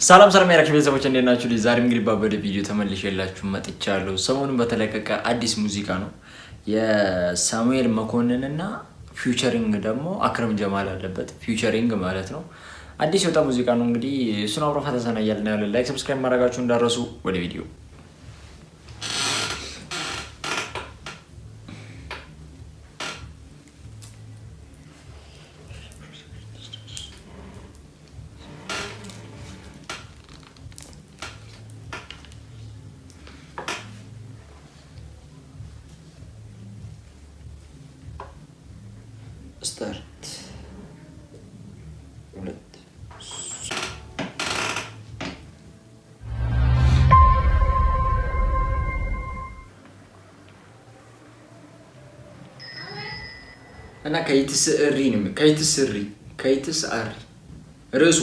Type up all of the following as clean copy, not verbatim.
ሰላም ሰላም ያራችሁ ቤተሰቦች እንዴት ናችሁ? ዛሬም እንግዲህ ባበደ ቪዲዮ ተመልሼላችሁ መጥቻለሁ። ሰሞኑን በተለቀቀ አዲስ ሙዚቃ ነው የሳሙኤል መኮንን እና featuring ደግሞ አክረም ጀማል አለበት። Featuring ማለት ነው። አዲስ የወጣ ሙዚቃ ነው። እንግዲህ እሱን አብሮ ፈታ ዘና እያልን ያለን። Like፣ subscribe ማድረጋችሁ እንዳረሱ። ወደ ቪዲዮ። Start፣ ሁለት። እና ከይትስእሪ ነው፣ ከይትስሪ ከይትስአሪ ርዕሱ።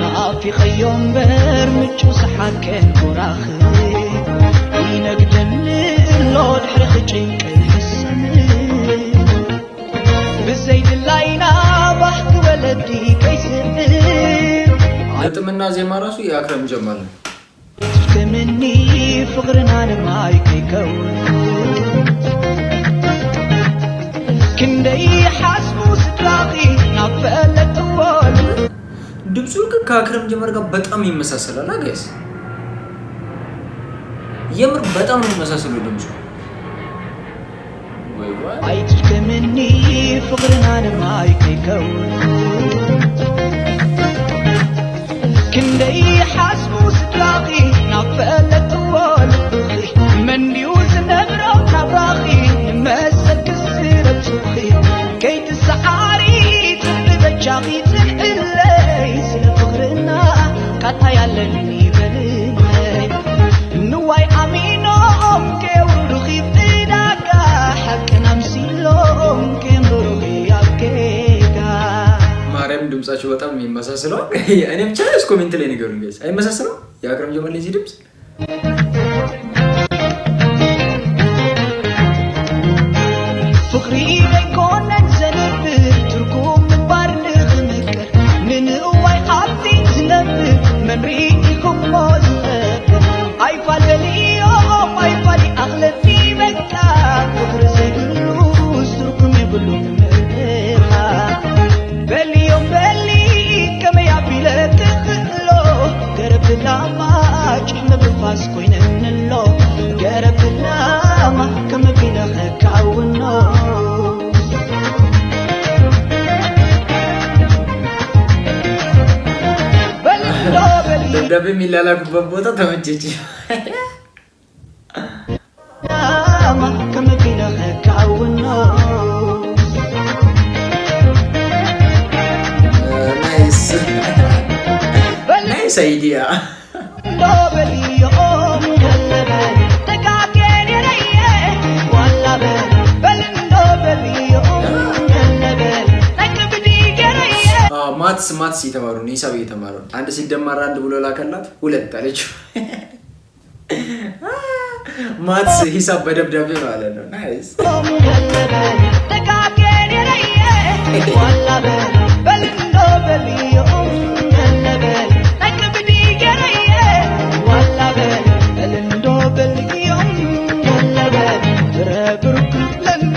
ናፊቐዮ እምበር ምጩ ሰሓከን ኩራኽ ይነግደኒ ኣሎ ድሕሪ ክጭንቅን ሕሰምን ብዘይድላይና ባህ ክበለዲ ከይስእን። ግጥምና ዜማ ራሱ የአክረም ጀማል ነው። ከምኒ ፍቕርና ንማይ ከይከውን ክንደይ ሓስቡ ስድራኺ ናብ ፈለጥዎ። ድምፁ ግን ከአክረም ጀማል ጋር በጣም ይመሳሰላል። Guys፣ የምር በጣም ነው የሚመሳሰለው ድምፁ። ወይ ወይ! ኣይትድከምኒ ፍቕርና ንማይ ከይከውን ክንደይ ሓስቡ ስድራኺ ናብ ፈለጥዎ ልብኺ መንዲኡ ዝነብሮ ናብራኺ ንመሰል ክስረብሱኺ ከይትሰዓሪ ፅንዒ በጃኺ ፅንዕለይ ስለ ፍቕርና ካልኣይ ኣለኒ በልለይ ንዋይ ኣሚኖም ከየውርዱኺ ብዕዳጋ ሓቅና ምሲሎም ከየንብሩኺ ኣብ ጌጋ። ማርያም ድምጻቸው በጣም የሚመሳሰለው። እኔ ብቻ ስ comment ላይ ንገሩኝ guys፣ አይመሳሰለው የአክረም ጀማል የዚህ ድምፅ? ፍቕሪ ዘይኮነን ዘንብር ትርጉም ምንባር ንኽምቅር ንንእዋይ ሃብቲ ዝነብር መንሪኢኹሞ ዝኸብር ኣይፋልበልዮም ኣይፋሊ ኣኽለኒ በቃ ፍቕሪ ዘይብሉ ትርጉም የብሉ ምርኻ በልዮም በሊ ከመይ ኣቢለ ክኽእሎ ገረብላማ ጭሕሚ ብፋስ ኮይነንሎ ገረብላማ ከመቢለ ኸካውኖ። በልዶ በሊ። ደብዳቤ የሚላላኩበት ቦታ ተመቸች። ላማ ከመቢለ ኸካውኖ። Nice, nice idea። በልዶ በልዮም ገለበል ተጋጌ ነረየ ዋላ በል በልንዶ በልዮም ገለበል ናይ ክብዲ ገረየ። Maths እየተማሩ ነው፣ ሂሳብ እየተማሩ ነው። አንድ ሲደመር አንድ ብሎ ላከላት፣ ሁለት አለችው። Maths ሂሳብ በደብዳቤ ማለት ነው። Nice። ገለበል ተጋጌ ነረየ ዋላ በል በልንዶ በልዮም ገለበል ናይ ክብዲ ገረየ ዋላ በል በልንዶ በልዮም ገለበል ፍረ ብርኩ ለኒ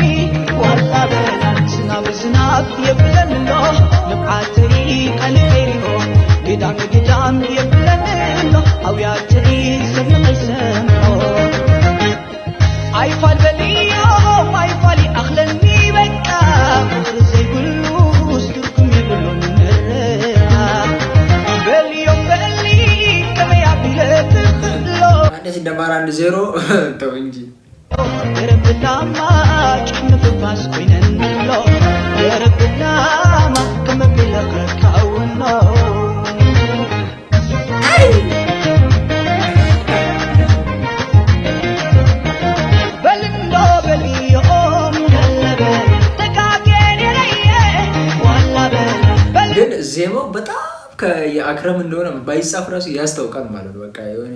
ዋላ በል ዝናብ ዝናብ የብለንሎ ንብዓተይ ቃልገይሪኦ ግዳም ግዳም የብለንሎ ኣውያተይ ሰምዐ ይሰምዖ ኣይፋል በልዮም ኣይፋሊ ኣኽለኒ በቃ ፍቕሪ ዘይብሉ ትርጉም የብሉን ምርኻ በልዮም በሊ ከመይ ኣቢለ ትኽእሎ። አንድ ሲደመር አንድ 0፣ ተው እንጂ። ገረብላማ ጭሕሚ ብፋስ ኮይነንሎ ገረብላማ ከመቢለ ክረካውኖ። የአክረም እንደሆነ ባይጻፍ ራሱ ያስታውቃል ማለት ነው። በቃ የሆነ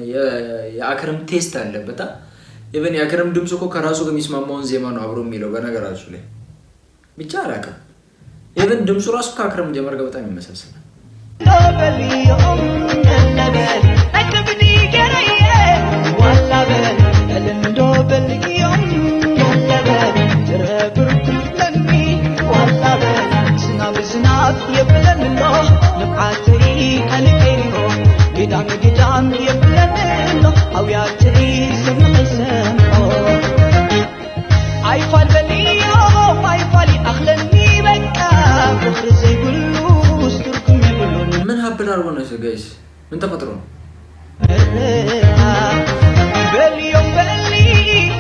የአክረም taste አለበት። Even የአክረም ድምፅ እኮ ከራሱ ጋር የሚስማማውን ዜማ ነው አብሮ የሚለው። በነገራችሁ ላይ ብቻ አላውቅም። Even ድምፁ ራሱ ከአክረም ጀመር ጋር በጣም ይመሳሰላል። በልዮም ለበል ናይከብዲ ገረየ ዋላ በል በልንዶ በልዮም ለበል ትረብርኩለኒ ዋላ በል ዝናብ ዝናብ የብለንሎ ንብዓተይ ካልቀይሮ ግዳም ግዳም የብለንሎ ኣውያተይ ሰምዐ ሰምዖ ኣይፋል በልዮ ኣይፋል ኣኽለኒ በቃ ፍቅሪ ዘይብሉስ ትርጉም የብሉን ምን happen አድርጎ ነው guys? ምን ተፈጥሮ ነው? በልዮም በሊ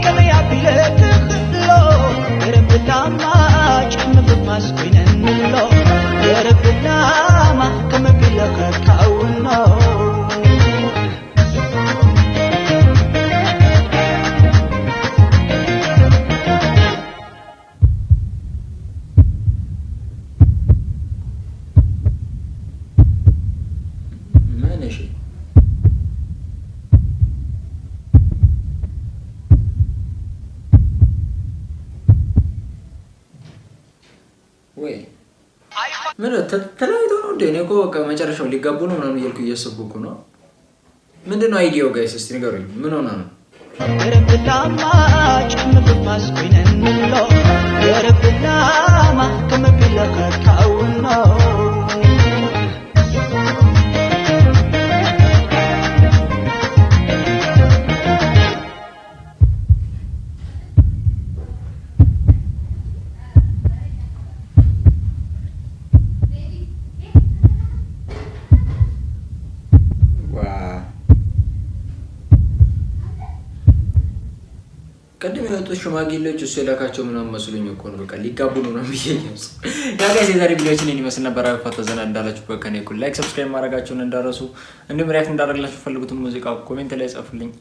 ከመይ ኣቢለ ክኽእሎ ገረብላማ ጭምፍማስ ኮይነንሎ ገረብላማ ከመቢለ ከካውኖ። ምን እሺ ወይ ምን ተለያይቶ ነው እንዴ? እኔ እኮ በቃ መጨረሻው ሊጋቡ ነው ምናምን እያልኩ እያሰብኩ እኮ ነው። ምንድን ነው idea ው guys? እስቲ ንገሩኝ። ምን ሆነ ነው? ገረብላማ ጭምፍማስ ኮይነንሎ ገረብላማ ከመቢለ ከካውኖ። ዋ ቅድም የወጡት ሽማግሌዎች እሱ የላካቸው ምናምን መስሎኝ እኮ ነው። በቃ ሊጋቡ ነው ነው ብዬ yeah guys፣ የዛሬ ቪዲዮችን ይህን ይመስል ነበር። አሪፍ ዘና እንዳላችሁ ከኔ እኩል like፣ subscribe ማድረጋችሁን እንዳረሱ፣ እንዲሁም react እንዳደረግላችሁ ፈልጉትን ሙዚቃ comment ላይ ጻፉልኝ።